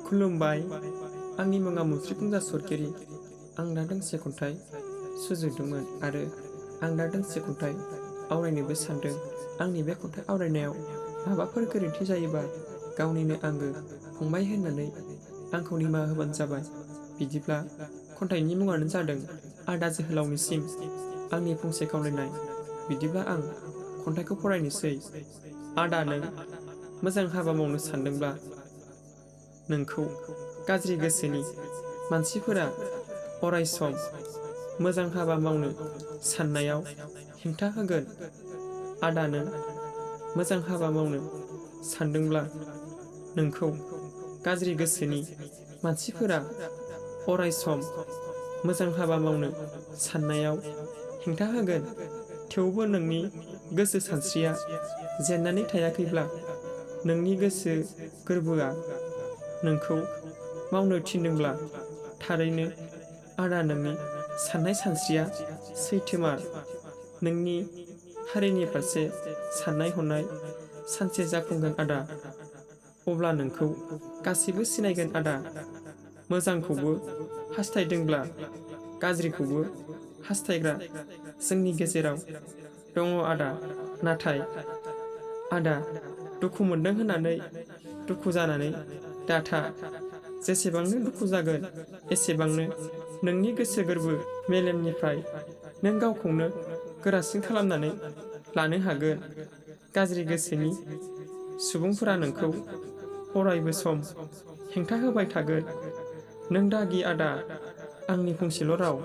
खुलुमबाय, आंनि मुङा मुस्रि फुंजा सरगिरि। आं दा दोंसे खन्थाइ सुजुदोंमोन आरो आं दा दोंसे खन्थाइ आवरायनोबो सानदों। आंनि बे खन्थाइ आवरायनायाव माबाफोर गोरोन्थि जायोबा गावनिनो आंगो फंबाय होननानै आंखौ निमाहा होबानो जाबाय। बिदिब्ला खन्थाइनि मुङानो जादों आदा जोहोलावनिसिम आंनि फंसे खावलायनाय। बिदिब्ला आं खन्थाइखौ फरायनोसै। आदा, नों मोजां हाबा मावनो सानदोंब्ला नोंखौ गाज्रि गोसोनि मानसिफोरा अरायसम मोजां हाबा मावनो साननायाव हेंथा होगोन। आदा, नों मोजां हाबा मावनो सानदोंब्ला नोंखौ गाज्रि गोसोनि मानसिफोरा अरायसम मोजां हाबा मावनो साननायाव हेंथा होगोन। थेवबो नोंनि गोसो सानस्रिया जेननानै थायाखैब्ला नोंनि गोसो गोरबोआ नोंखौ मावनो थिनदोंब्ला थारैनो आदा, नोंनि साननाय सानस्रिया सैथोमार। नोंनि हारिनि फारसे साननाय हनाय सानसे जाफुंगोन आदा। अब्ला नोंखौ गासैबो सिनायगोन आदा। मोजांखौबो हास्थायदोंब्ला गाज्रिखौबो हास्थायग्रा जोंनि गेजेराव दङ आदा। नाथाय आदा, दुखु मोनदों होननानै दुखु जानानै दाथा। जेसेबांनो दुखु जागोन एसेबांनो नोंनि गोसो गोरबो मेलेमनिफ्राय नों गावखौनो गोरासिन खालामनानै लानो हागोन। गाज्रि गोसोनि सुबुंफोरा नोंखौ अरायबो सम हेंथा होबाय थागोन। नों दागि आदा, आंनि फंसेल' राव